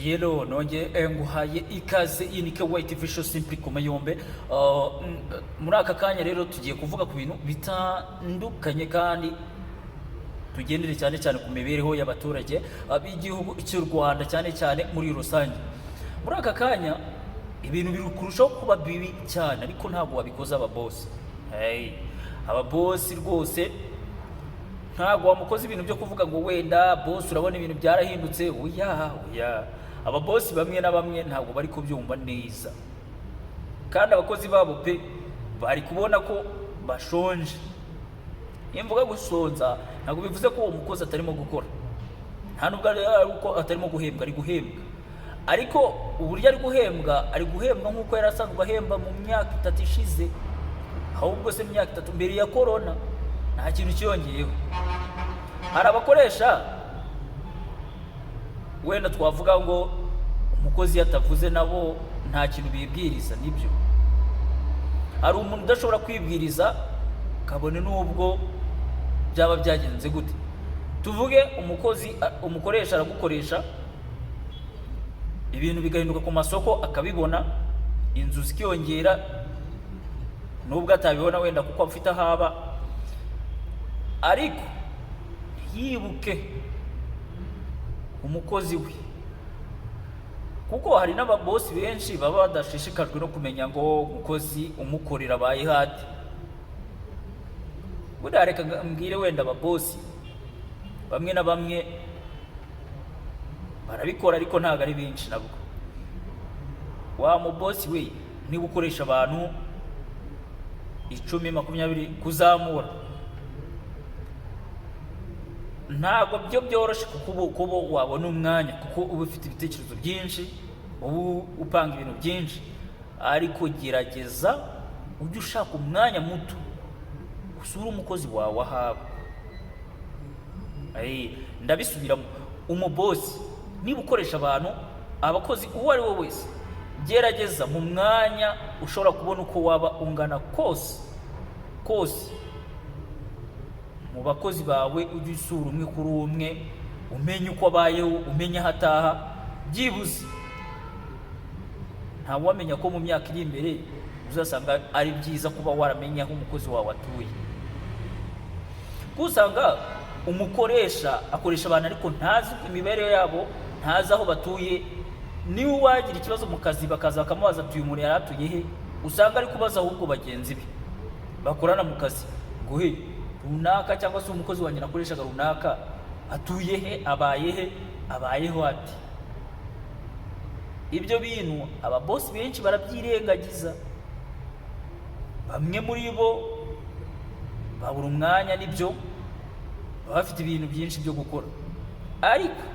Yero nongeye nguhaye ikaze. Iyi ni White Official Simply ku mayombe. Muri aka kanya rero tugiye kuvuga ku bintu bitandukanye kandi tugendere cyane cyane ku mibereho y'abaturage b'igihugu cy'u Rwanda, cyane cyane muri rusange. Muri aka kanya ibintu biri kurushaho kuba bibi cyane, ariko ntabwo wabikoze ababosi. Hey, ababosi rwose ntabwo wamukoze ibintu byo kuvuga ngo wenda bosi urabona ibintu byarahindutse. Oya, oya, ababosi bamwe na bamwe ntabwo bari kubyumva neza, kandi abakozi babo pe bari kubona ko bashonje. Iyo mvuga gusonza, ntabwo bivuze ko uwo mukozi atarimo gukora, nta nubwo ari uko atarimo guhembwa. Ari guhembwa, ariko uburyo ari guhembwa, ari guhembwa nk'uko yari asanzwe ahemba mu myaka 3 ishize, ahubwo se mu myaka 3 mbere ya korona nta kintu cyiyongeyeho. Hari abakoresha wenda twavuga ngo umukozi iyo atavuze nabo nta kintu bibwiriza. Nibyo, hari umuntu udashobora kwibwiriza kabone n'ubwo byaba byagenze gute. Tuvuge umukozi, umukoresha aragukoresha, ibintu bigahinduka ku masoko akabibona, inzu zikiyongera, nubwo atabibona wenda kuko afite aho aba, ariko ntiyibuke umukozi we, kuko hari n'ababosi benshi baba badashishikajwe no kumenya ngo umukozi umukorera abaye hate. Buriya reka mbwire wenda ababosi bamwe na bamwe barabikora, ariko ntabwo ari benshi nabwo. Wa mubosi we, niba ukoresha abantu 10, 20 kuzamura, ntabwo byo byoroshye kuko ubu kuba wabona umwanya, kuko uba ufite ibitekerezo byinshi, uba upanga ibintu byinshi. Ariko gerageza ujye ushaka umwanya muto usure umukozi wawe aho aba. Ndabisubiramo, umubosi niba ukoresha abantu, abakozi, uwo ari we wese, gerageza mu mwanya ushobora kubona uko waba ungana kose kose mu bakozi bawe, ujye usura umwe kuri umwe, umenye uko abayeho, umenye aho ataha. Byibuze ntawamenya ko mu myaka iri imbere uzasanga ari byiza kuba waramenya aho umukozi wawe atuye, kuko usanga umukoresha akoresha abantu ariko ntazi imibereho yabo, ntazi aho batuye. Niba wagira ikibazo mu kazi, bakaza bakamubaza ati: "Uyu muntu yari atuye he?" Usanga ari kubaza ahubwo bagenzi be bakorana mu kazi ngo: "He runaka, cyangwa se umukozi wanjye nakoreshaga runaka atuye he, abaye he, abayeho ate?" Ibyo bintu ababosi benshi barabyirengagiza. Bamwe muri bo babura umwanya, nibyo, baba bafite ibintu byinshi byo gukora, ariko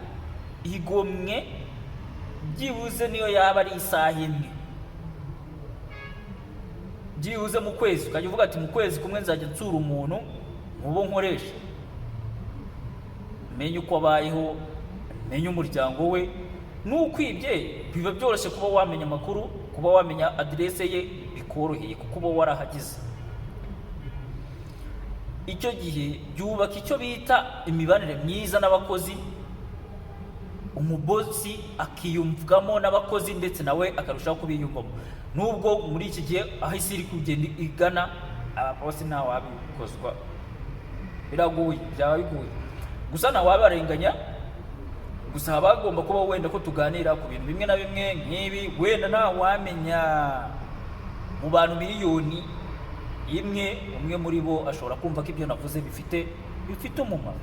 igomwe byibuze niyo yaba ari isaha imwe byibuze mu kwezi, ukajya uvuga ati: "Mu kwezi kumwe nzajya nsura umuntu mu bo nkoresha, menye uko abayeho, menye umuryango we." N'ukwibye biba byoroshye kuba wamenya amakuru, kuba wamenya aderese ye bikoroheye kuko uba warahageze. Icyo gihe byubaka icyo bita imibanire myiza n'abakozi, umubosi akiyumvamo n'abakozi, ndetse nawe akarushaho kubiyumvamo. Nubwo muri iki gihe aho isi iri kugenda igana, ababosi ntawabikozwa, biragoye, byaba bigoye. Gusa ntawabarenganya, gusa haba hagomba kuba wenda ko tuganira ku bintu bimwe na bimwe nk'ibi. Wenda ntawamenya, mu bantu miliyoni 1, umwe muri bo ashobora kumva ko ibyo navuze bifite umumaro,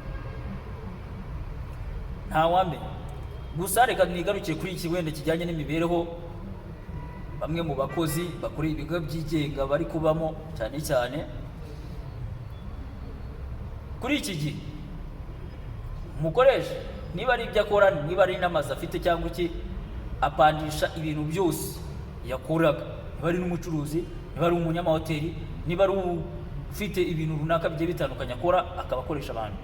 ntawamenya. Gusa reka nigarukiye kuri iki wenda kijyanye n'imibereho bamwe mu bakozi bakorera ibigo byigenga bari kubamo, cyane cyane kuri iki gihe. Umukoresha niba ari ibyo akora, niba ari n'amazu afite cyangwa iki, apandisha ibintu byose yakoraga. Niba ari n'umucuruzi, niba ari umunyamahoteli, niba ari ufite ibintu runaka bigiye bitandukanye akora, akaba akoresha abantu,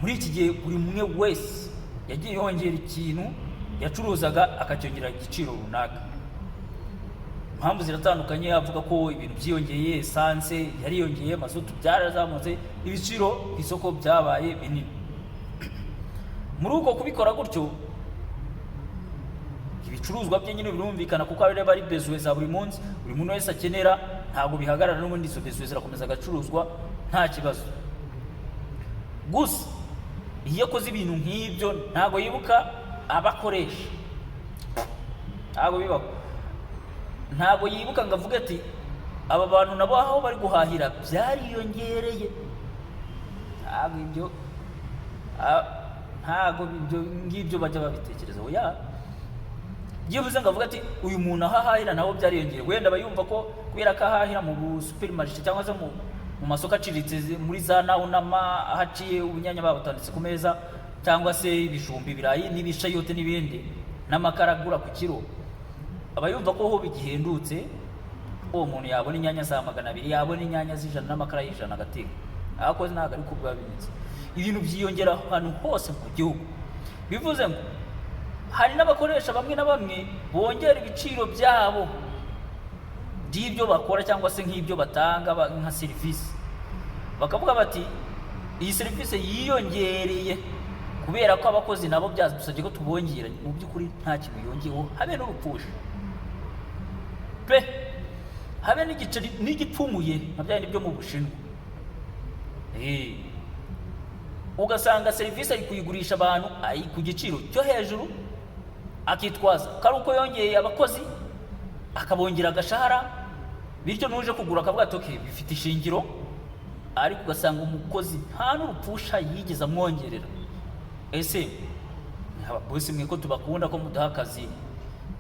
muri iki gihe buri umwe wese yagiye yongera ikintu yacuruzaga, akacyongera igiciro runaka. Impamvu ziratandukanye, avuga ko ibintu byiyongeye, esanse yariyongeye, mazutu byarazamutse, ibiciro ku isoko byabaye binini. Muri uko kubikora gutyo Ibicuruzwa bye nyine birumvikana, kuko ari ari besoin za buri munsi, buri muntu wese akenera, ntabwo bihagarara. N'ubundi izo besoin zirakomeza, agacuruzwa nta kibazo. Gusa iyo akoze ibintu nk'ibyo, ntabwo yibuka abakoresha, ntabwo bibaho. Ntabwo yibuka ngo avuge ati: "Aba bantu nabo aho bari guhahira byariyongereye." Ntabwo ibyo ntabwo ibyo ngibyo bajya babitekereza. Oya, byibuze ngo avuge ati: "Uyu muntu aho ahahira nabo byariyongereye." Wenda aba yumva ko kubera ko ahahira mu supermarché cyangwa se mu masoko aciriritse, muri za nawunama, aho aciye ubunyanya babutanditse ku meza, cyangwa se ibijumba, ibirayi n'ibishayote n'ibindi, n'amakara agura ku kiro, aba yumva ko ho bigihendutse. Uwo muntu yabona inyanya za 200, yabona inyanya z'ijana n'amakara y'ijana agateka. Ariko ntabwo ari ko biba bimeze. Ibintu byiyongera ahantu hose mu gihugu. Bivuze ngo hari n'abakoresha bamwe na bamwe bongera ibiciro byabo by'ibyo bakora cyangwa se nk'ibyo batanga nka serivisi, bakavuga bati: "Iyi serivisi yiyongereye kubera ko abakozi nabo byadusabye ko tubongera." Mu by'ukuri nta kintu yongeyeho, habe n'urupfusha pe, habe n'igiceri n'igipfumuye nka bya bindi byo mu Bushinwa. Ugasanga serivisi ari kuyigurisha abantu ku giciro cyo hejuru, akitwaza ko ari uko yongeye abakozi, akabongera agashahara, bityo n'uje kugura akavuga ati: "Okay, bifite ishingiro." Ariko ugasanga umukozi nta n'urupfusha yigeze amwongerera. Ese ababosi mwe, ko tubakunda, ko muduha akazi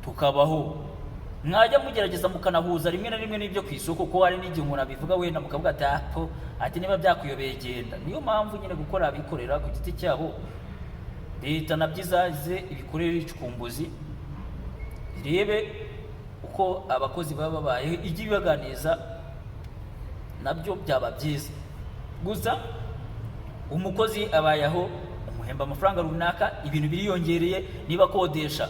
tukabaho, mwajya mugerageza mukanahuza rimwe na rimwe n'ibyo ku isoko? Ko hari n'igihe umuntu abivuga, wenda mukavuga ati: "Apo," ati: "Niba byakuyobeye genda." Niyo mpamvu nyine gukora abikorera ku giti cyabo, leta nabyo izaze ibikorere icukumbuzi, irebe uko abakozi baba babayeho, ijye ibibaganiriza, nabyo byaba byiza. Gusa umukozi abayeho, umuhemba amafaranga runaka, ibintu biriyongereye. Niba akodesha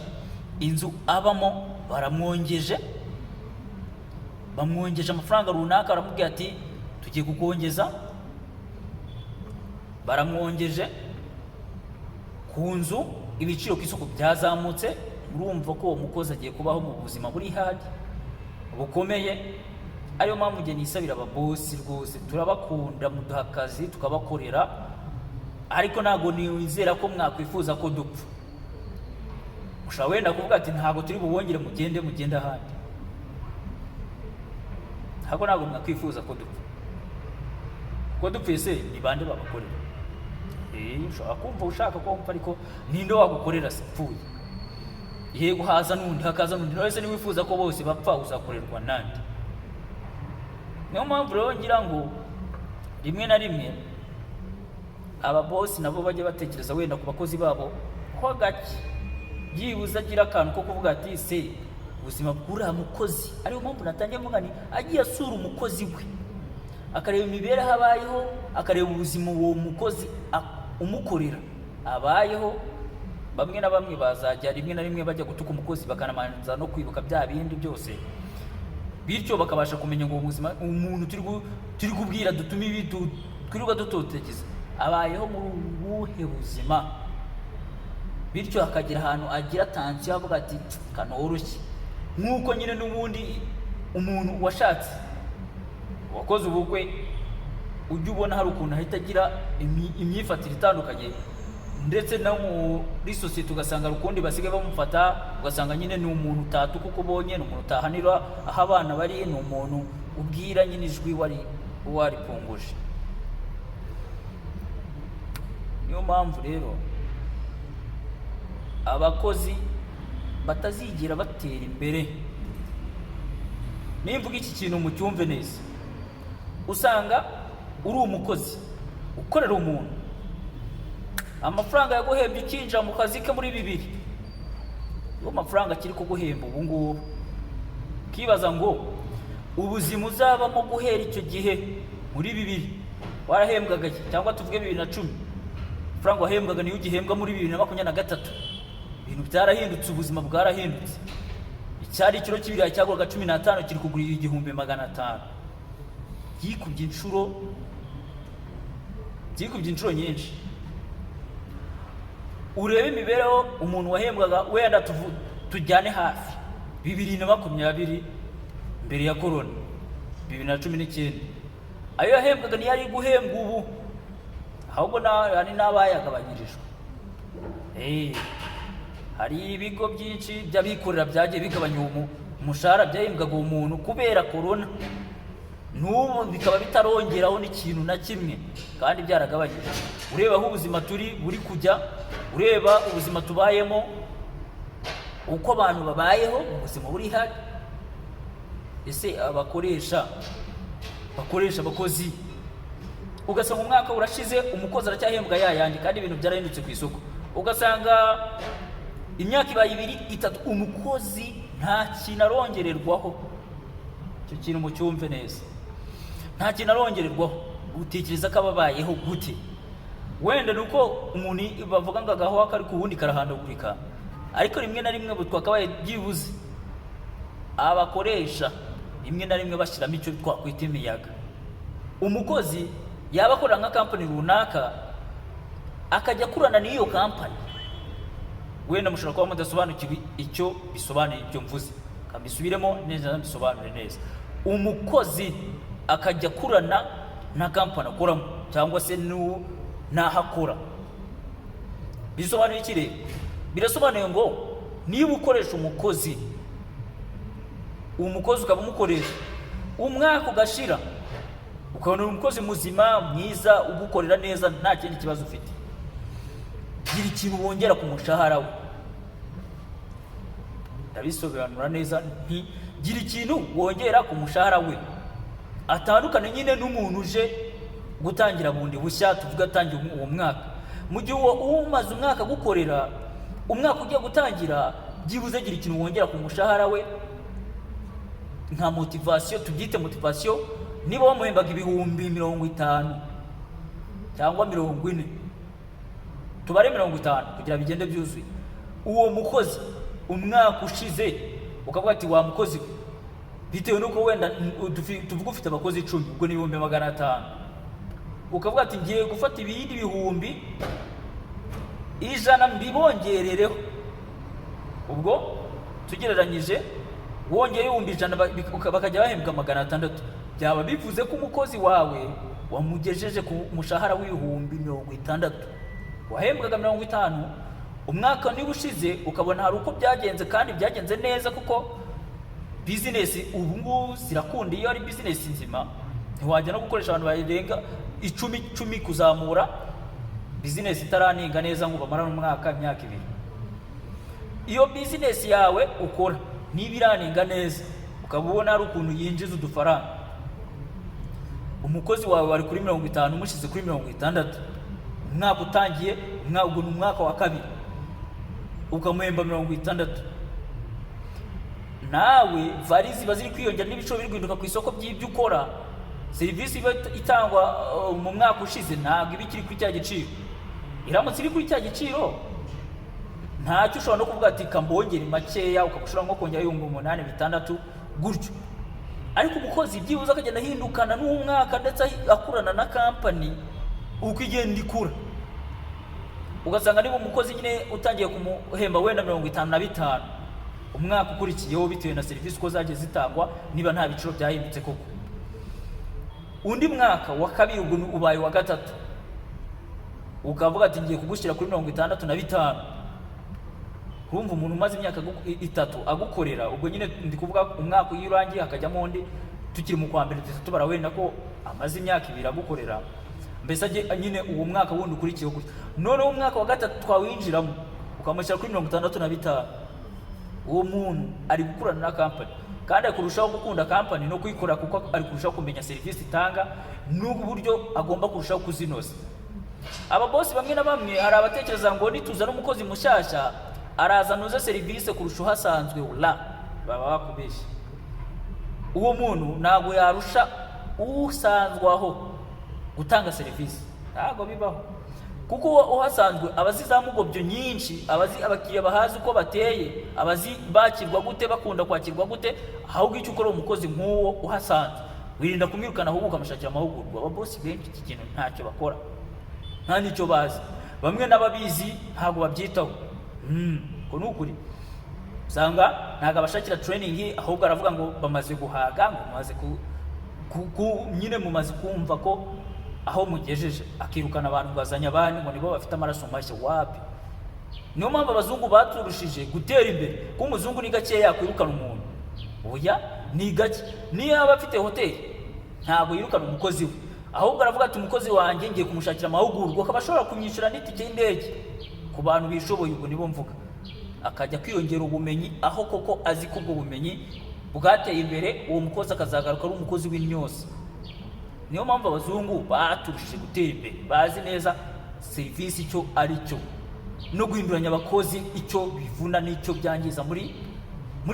inzu abamo, baramwongeje, bamwongeje amafaranga runaka, baramubwira ati: "Tugiye kukongeza." Baramwongeje ku nzu, ibiciro ku isoko byazamutse. Urumva ko uwo mukozi agiye kubaho mu buzima buri hard, bukomeye. Ariyo mpamvu njye nisabira ababosi rwose, turabakunda, muduha akazi tukabakorera, ariko ntabwo nizera ko mwakwifuza ko dupfa. Ushobora wenda kuvuga ati: "Ntabwo turi bubongere, mugende, mugende ahandi," ntabwo mwakwifuza ko dupfa. Ko dupfuye se ni bande babakorera? Ushobora kumva ushaka ko wumva, ariko ninde wagukorera se upfuye? Yego, haza n'undi, hakaza n'undi. Nawe se niwifuza ko bose bapfa, uzakorerwa nande? Niyo mpamvu rero ngira ngo rimwe na rimwe ababosi nabo bajya batekereza wenda ku bakozi babo ho gake, byibuze agira akantu ko kuvuga ati: "Se ubuzima bw'uriya mukozi?" Ariyo mpamvu natangiye mvuga ni agiye asura umukozi we, akareba imibereho abayeho, akareba ubuzima uwo mukozi umukorera abayeho. Bamwe na bamwe bazajya rimwe na rimwe bajya gutuka umukozi, bakanamanza no kwibuka bya bindi byose, bityo bakabasha kumenya ngo ubuzima umuntu turi kubwira, dutuma ibi twirirwa dutotegeza, abayeho muri ubuhe buzima. Bityo hakagira ahantu agira tension, avuga ati: "Kanoroshye." Nk'uko nyine n'ubundi umuntu washatse, wakoze ubukwe, ujya ubona hari ukuntu ahita agira imyifatire itandukanye, ndetse no muri sosiyete ugasanga hari ukundi basigaye bamufata. Ugasanga nyine ni umuntu utatuka uko ubonye, ni umuntu utahanira aho abana bari, ni umuntu ubwira nyine ijwi wari waripunguje. Niyo mpamvu rero abakozi batazigera batera imbere. Nimvuga iki kintu mucyumve neza. Usanga uri umukozi ukorera umuntu, amafaranga yaguhembye ukinjira mu kazi ke muri 2000, niyo mafaranga akiri kuguhemba ubu ngubu. Ukibaza ngo ubuzima uzabamo guhera icyo gihe muri 2000 warahembwaga iki? Cyangwa tuvuge 2010, amafaranga wahembwaga niyo ugihembwa muri 2023. Ibintu byarahindutse, ubuzima bwarahindutse. Icyari ikiro cy'ibirayi cyaguraga 15 kiri kugura 1500. Byikubye inshuro, byikubye inshuro nyinshi. Urebe imibereho umuntu wahembwaga wenda Tujyane hafi 2020, mbere ya korona, 2019, ayo yahembwaga niyo ari guhembwa ubu, ahubwo hari n'abayagabanyirijwe. Hari ibigo byinshi by'abikorera byagiye bigabanya uwo umushahara byahembwaga uwo muntu kubera korona, n'ubu bikaba bitarongeraho n'ikintu na kimwe kandi byaragabanyije. Ureba aho ubuzima turi buri kujya, ureba ubuzima tubayemo, uko abantu babayeho mu buzima buri habi. Ese abakoresha bakoresha abakozi, ugasanga umwaka urashize, umukozi aracyahembwa ya yandi, kandi ibintu byarahindutse ku isoko, ugasanga imyaka ibaye 2, 3, umukozi nta kintu arongererwaho. Icyo kintu mucyumve neza, nta kintu arongererwaho. Utekereza ko aba abayeho gute? Wenda ni uko umuntu bavuga ngo agahoha kari ku wundi karahandagurika, ariko rimwe na rimwe twakabaye byibuze abakoresha rimwe na rimwe bashyiramo icyo twakwita imiyaga. Umukozi yaba akorera nka kampani runaka, akajya akurana n'iyo kampani. Wenda mushobora kuba mudasobanukiwe icyo bisobanuye ibyo mvuze, mbisubiremo neza, mbisobanure neza. Umukozi akajya akurana na kampani akoramo cyangwa se n'aho akora, bisobanuye iki rero? Birasobanuye ngo niba ukoresha umukozi, uwo mukozi ukaba umukoresha umwaka ugashira, ukabona uri umukozi muzima, mwiza, ugukorera neza, nta kindi kibazo ufite, gira ikintu wongera ku mushahara we. Ndabisobanura neza nti: gira ikintu wongera ku mushahara we, atandukane nyine n'umuntu uje gutangira bundi bushya, tuvuga atangiye uwo mwaka. Mu gihe uwo umaze umwaka agukorera, umwaka ugiye gutangira, byibuze gira ikintu wongera ku mushahara we nka motivation, tubyite motivation. Niba wamuhembaga 50,000 cyangwa 40, tubare 50 kugira bigende byuzuye, uwo mukozi umwaka ushize ukavuga ati: "Wa mukozi we," bitewe n'uko wenda tuvuga ufite abakozi 10, ubwo ni 500,000, ukavuga ati: "Ngiye gufata ibindi 100,000 mbibongerereho." Ubwo tugereranyije, wongeye 100,000, bakajya bahembwa 600, byaba bivuze ko umukozi wawe wamugejeje ku mushahara w'60,000. Wahembwaga 50, umwaka niba ushize ukabona hari uko byagenze kandi byagenze neza, kuko bizinesi ubu ngubu zirakunda. Iyo ari bizinesi nzima, ntiwajya no gukoresha abantu barenga 10, 10 kuzamura, bizinesi itaraninga neza ngo bamarane umwaka, imyaka 2. Iyo bizinesi yawe ukora niba iraninga neza, ukaba ubona hari ukuntu yinjiza udufaranga, umukozi wawe wari kuri 50 umushyize kuri 60, umwaka utangiye, umwaka ubwo ni umwaka wa kabiri, ukamuhemba 60, nawe value ziba ziri kwiyongera n'ibiciro biri guhinduka ku isoko by'ibyo ukora. Serivisi iba itangwa mu mwaka ushize ntabwo iba ikiri kuri cya giciro. Iramutse iri kuri cya giciro, ntacyo, ushobora no kuvuga ati: "Kambongere makeya," ukaba ushobora nko kongera 8000, 6000 gutyo. Ariko umukozi byibuze akagenda ahindukana n'umwaka, ndetse akurana na kampani uko igenda ikura. Ugasanga niba umukozi nyine utangiye kumuhemba wenda 55, umwaka ukurikiyeho, bitewe na serivisi uko zagiye zitangwa, niba nta biciro byahindutse koko, undi mwaka wa kabiri, ubwo ubaye wa gatatu, ukavuga ati: "Ngiye kugushyira kuri 65." Urumva umuntu umaze imyaka 3 agukorera, ubwo nyine ndi kuvuga umwaka iyo urangiye hakajyamo undi, tukiri mu kwa mbere, duhita tubara wenda ko amaze imyaka 2 agukorera, mbese nyine uwo mwaka wundi ukurikiyeho gutyo. Noneho umwaka wa gatatu twawinjiramo, ukamushyira kuri 65, uwo muntu ari gukurana na kampani kandi ari kurushaho gukunda kampani no kuyikora, kuko ari kurushaho kumenya serivisi itanga n'uburyo agomba kurushaho kuzinoza. Ababosi bamwe na bamwe, hari abatekereza ngo nituzana umukozi mushyashya araza anoze serivisi kurusha uhasanzwe. La, baba bakubeshye. Uwo muntu ntabwo yarusha usanzwe aho gutanga serivisi, ntabwo bibaho, kuko uwo uhasanzwe aba azi za mugobyo nyinshi, abazi abakiriya bahazi uko bateye, abazi bakirwa gute, bakunda kwakirwa gute. Ahubwo icyo ukora, umukozi nk'uwo uhasanzwe, wirinda kumwirukana, ahubwo ukamushakira amahugurwa. Ababosi benshi iki kintu ntacyo bakora, nta n'icyo bazi. Bamwe n'ababizi ntabwo babyitaho. Ko ni ukuri. Usanga ntabwo abashakira training, ahubwo aravuga ngo bamaze guhaga, ngo mumaze nyine mumaze kumva ko aho mugejeje, akirukana abantu ngo azanye abandi, ngo nibo bafite amaraso mashya. Wapi! Niyo mpamvu abazungu baturushije gutera imbere, kuko umuzungu ni gakeya yakwirukana umuntu. Oya, ni gake. Niyo yaba afite hoteli, ntabwo yirukana umukozi we, ahubwo aravuga ati: "Umukozi wanjye ngiye kumushakira amahugurwa," akaba ashobora kumwishyura n'itike y'indege ku bantu bishoboye, ubwo nibo mvuga, akajya kwiyongera ubumenyi aho koko azi ko ubwo bumenyi bwateye imbere, uwo mukozi akazagaruka ari umukozi w'intyoza. Niyo mpamvu abazungu baturushije gutera imbere, bazi neza serivisi icyo ari cyo no guhinduranya abakozi icyo bivuna n'icyo byangiza muri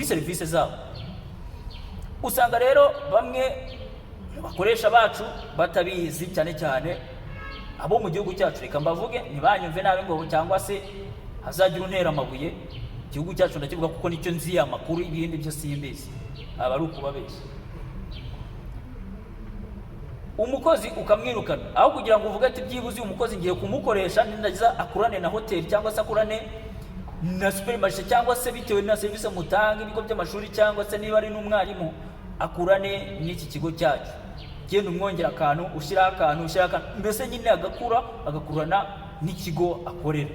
serivisi zabo. Usanga rero bamwe mu bakoresha bacu batabizi, cyane cyane abo mu gihugu cyacu. Reka mbavuge, ntibanyumve nabi ngo cyangwa se hazagira untera amabuye. Igihugu cyacu ndakivuga kuko nicyo nzi amakuru, ibindi byo simbizi, aba ari ukubabeshya. Umukozi ukamwirukana aho kugira ngo uvuge ati: "Byibuze uyu mukozi ngiye kumukoresha, nindagiza akurane na hoteli cyangwa se akurane na supermarché, cyangwa se bitewe na serivisi mutanga, ibigo by'amashuri, cyangwa se niba ari n'umwarimu, akurane n'iki kigo cyacu." Genda umwongera akantu, ushyiraho akantu, ushyiraho akantu, mbese nyine agakura, agakurana n'ikigo akorera.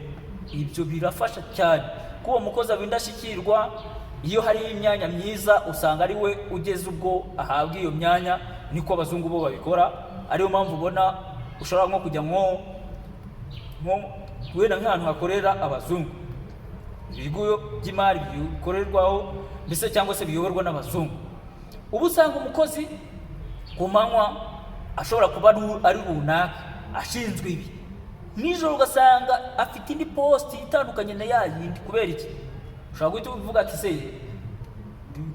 Ibyo birafasha cyane ko uwo mukozi aba indashyikirwa. Iyo hari imyanya myiza, usanga ari we ugeze ubwo ahabwa iyo myanya. Niko abazungu bo babikora. Ariyo mpamvu ubona ushobora nko kujya nko wenda nk'ahantu hakorera abazungu, ibigo by'imari bikorerwaho mbese cyangwa se biyoborwa n'abazungu, uba usanga umukozi ku manywa ashobora kuba ari runaka ashinzwe ibi, nijoro ugasanga afite indi poste itandukanye na ya yindi. Kubera iki? Ushobora guhita uvuga ati: "Se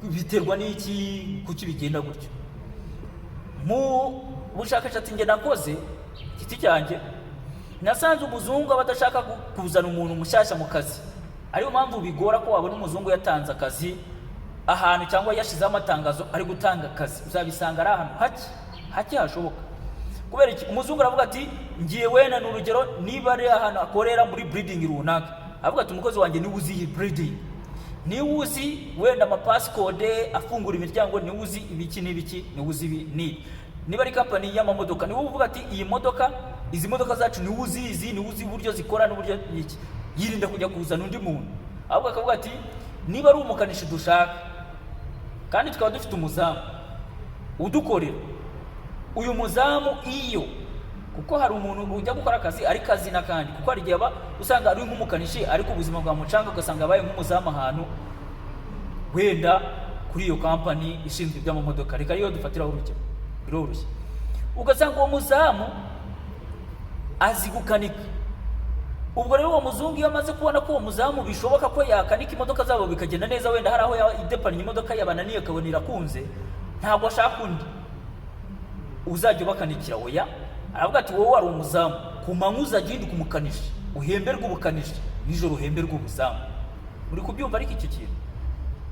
biterwa n'iki? Kuki bigenda gutyo?" Mu bushakashatsi njye nakoze giti cyanjye, nasanze umuzungu aba adashaka kuzana umuntu mushyashya mu kazi. Ariyo mpamvu bigora ko wabona umuzungu yatanze akazi ahantu cyangwa yashyizeho amatangazo ari gutanga akazi. Uzabisanga ari ahantu hake hake hashoboka. Kubera iki? Umuzungu aravuga ati: "Ngiye," wenda ni urugero, niba ari ahantu akorera muri building runaka, avuga ati: "Umukozi wanjye niwe uzi iyi building, niwe uzi wenda amapasscode afungura imiryango, niwe uzi ibiki n'ibiki, niwe uzi ibi n'ibi." Niba ari company y'amamodoka, niwe uvuga ati: "Iyi modoka, izi modoka zacu, niwe uzizi, niwe uzi uburyo zikora n'uburyo iki." Yirinda kujya kuzana undi muntu, ahubwo akavuga ati: "Niba ari umukanishi dushaka kandi tukaba dufite umuzamu udukorera, uyu muzamu iyo," kuko hari umuntu ujya gukora akazi ari kazi n'akandi, kuko hari igihe aba usanga ari nk'umukanishi ariko ubuzima bwamucanga, ugasanga abaye nk'umuzamu ahantu wenda kuri iyo company ishinzwe iby'amamodoka, reka ariyo dufatiraho urugero, biroroshye, ugasanga uwo muzamu azi gukanika. Ubwo rero uwo muzungu iyo amaze kubona ko uwo muzamu bishoboka ko yakanika imodoka zabo bikagenda neza, wenda hari aho idepannye imodoka yabananiye akabona irakunze, ntabwo ashaka undi uzajya ubakanikira. Oya, aravuga ati: "Wowe wari umuzamu, ku manywa uzajya uhinduka umukanishi, uhemberwe ubukanishi, nijoro uhemberwe ubuzamu." Uri kubyumva? Ariko icyo kintu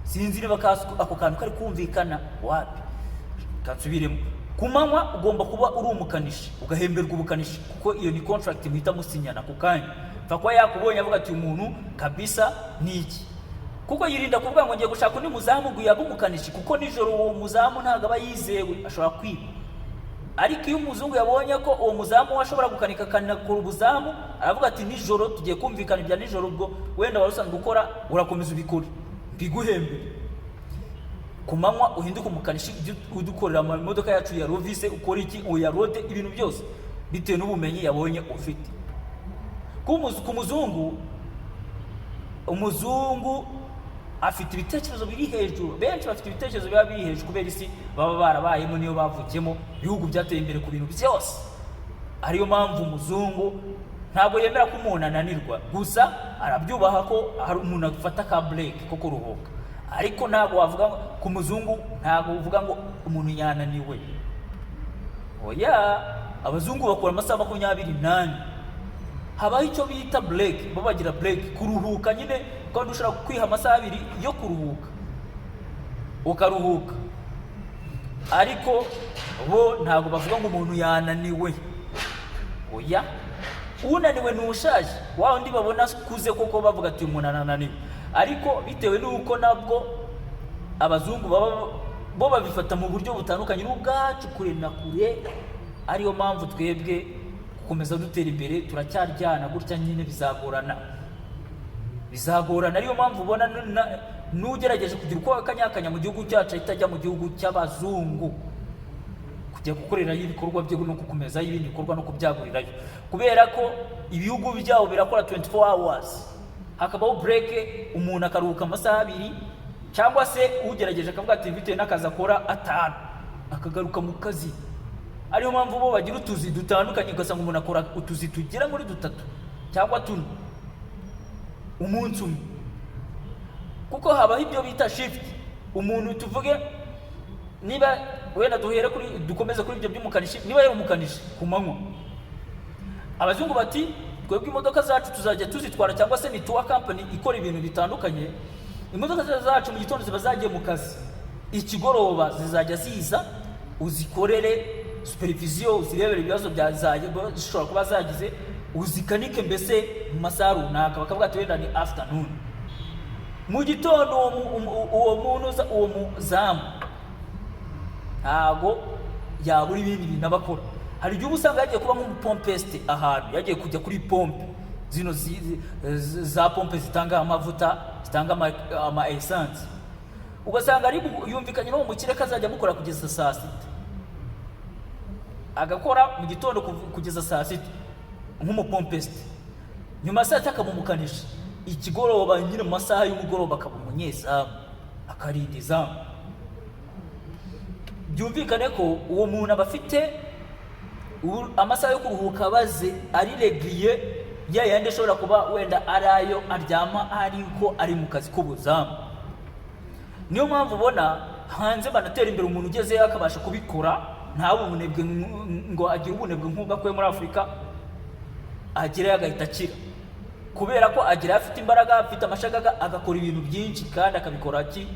sinzi niba ako kantu kari kumvikana. Wapi, kansubiremo. Ku manywa ugomba kuba uri umukanishi, ugahemberwa ubukanishi, kuko iyo ni contract muhita musinyana ku kanya. Pfa kuba yakubonye, avuga ati: "Uyu muntu kabisa ni iki." Kuko yirinda kuvuga ngo ngiye gushaka undi muzamu ngo yabe umukanishi, kuko nijoro uwo muzamu ntabwo aba yizewe, ashobora kwiba. Ariko iyo umuzungu yabonye ko uwo muzamu we ashobora gukanika akanakora ubuzamu, aravuga ati: "Nijoro tugiye kumvikana ibya nijoro, ubwo wenda wari usanzwe ukora urakomeza ubikore mbiguhembe, ku manywa uhinduke umukanishi, ujye udukorera mu modoka yacu ya rovise, ukora iki, uyarode," ibintu byose bitewe n'ubumenyi yabonye ufite. Ku muzungu, umuzungu afite ibitekerezo biri hejuru. Benshi bafite ibitekerezo biba biri hejuru kubera isi baba barabayemo, niyo bavukiyemo, ibihugu byateye imbere ku bintu byose. Ariyo mpamvu umuzungu ntabwo yemera ko umuntu ananirwa. Gusa arabyubaha ko hari umuntu afata ka break ko kuruhuka, ariko ntabwo wavuga ku muzungu, ntabwo uvuga ngo umuntu yananiwe. Oya, abazungu bakora amasaha 24. Habaho icyo bita break, bo bagira break, kuruhuka nyine, kandi ushobora kwiha amasaha 2 yo kuruhuka, ukaruhuka. Ariko bo ntabwo bavuga ngo umuntu yananiwe. Oya, unaniwe ni ushaje, wa undi babona akuze koko, bavuga ati: "Umuntu arananiwe." Ariko bitewe n'uko nabwo abazungu baba bo babifata mu buryo butandukanye n'ubwacu kure na kure, ariyo mpamvu twebwe gukomeza dutera imbere turacyaryana gutya nyine, bizagorana, bizagorana. Ariyo mpamvu ubona n'ugerageje kugira uko akanyakanya mu gihugu cyacu ahita ajya mu gihugu cy'abazungu kujya gukorerayo ibikorwa bye no gukomezayo ibindi bikorwa no kubyagurirayo, kubera ko ibihugu byabo birakora 24 hours, hakabaho break, umuntu akaruhuka amasaha 2, cyangwa se ugerageje akavuga ati bitewe n'akazi akora 5, akagaruka mu kazi. Ariyo mpamvu bo bagira utuzi dutandukanye, ugasanga umuntu akora utuzi tugera muri dutatu cyangwa tune umunsi umwe, kuko habaho ibyo bita shift. Umuntu, tuvuge niba wenda duhere kuri, dukomeze kuri ibyo by'umukanishi, niba yari umukanishi ku manywa, abazungu bati: "Twebwe imodoka zacu tuzajya tuzitwara," cyangwa se ni tour company ikora ibintu bitandukanye, "imodoka zacu mu gitondo ziba zagiye mu kazi, ikigoroba zizajya ziza uzikorere supervision, uzirebere ibibazo bya zishobora kuba zagize, uzikanike mbese mu masaha runaka." Bakavuga ati wenda ni afternoon. Mu gitondo uwo muntu uwo muzamu ntago yabura ibindi bintu aba akora. Hari igihe uba usanga yagiye kuba nk'umupompeste ahantu, yagiye kujya kuri pompe zino za pompe zitanga amavuta, zitanga ama essence, ugasanga ari yumvikanye n'uwo mukire ko azajya amukora kugeza saa 6, agakora mu gitondo kugeza saa 6 nk'umupompeste, nyuma ya saa 6 akaba umukanishi, ikigoroba nyine mu masaha y'umugoroba akaba umunyezamu, akarinda izamu. Byumvikane ko uwo muntu aba afite amasaha yo kuruhuka abaze ari régulier, ya yandi ashobora kuba wenda ari ayo aryama ariko ari mu kazi k'ubuzamu. Niyo mpamvu ubona hanze banatera imbere, umuntu ugezeyo akabasha kubikora, ntabe ubunebwe ngo agire ubunebwe nk'ubwo akuye muri Afurika, agerayo agahita akira, kubera ko agerayo afite imbaraga, afite amashagaga, agakora ibintu byinshi kandi akabikora ki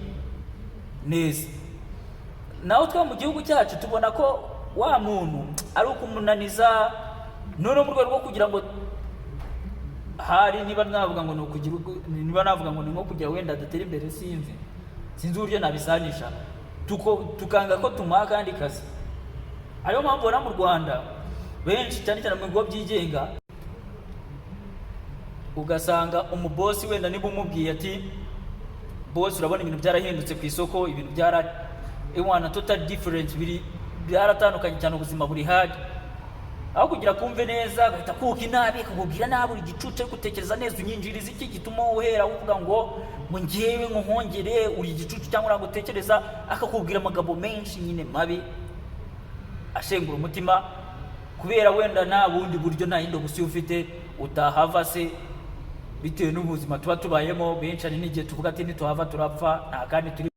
neza. Naho twe mu gihugu cyacu tubona ko wa muntu ari ukumunaniza, noneho mu rwego rwo kugira ngo hari niba navuga ngo ni ukugira niba navuga ngo ni nko kugira wenda adatera imbere, sinzi uburyo nabisanisha, tukanga ko tumuha akandi kazi. Ariyo mpamvu ubona mu Rwanda benshi, cyane cyane mu bigo byigenga, ugasanga umubosi wenda niba umubwiye ati: "Bosi, urabona ibintu byarahindutse ku isoko, ibintu byara ewana total different, biri byaratandukanye cyane, ubuzima buri hard," aho kugira kumve neza agahita kuka inabi, akakubwira nabi: "Uri igicucu, ariko utekereza neza unyinjiriza iki gituma uhera uvuga ngo ngewe ngo nkongere? Uri igicucu cyangwa ntabwo utekereza?" Akakubwira amagambo menshi nyine mabi ashengura umutima, kubera wenda nta bundi buryo, nta yindi option ufite, utahava se bitewe n'ubuzima tuba tubayemo. Benshi hari n'igihe tuvuga ati: "Nituhava turapfa, nta kandi turi."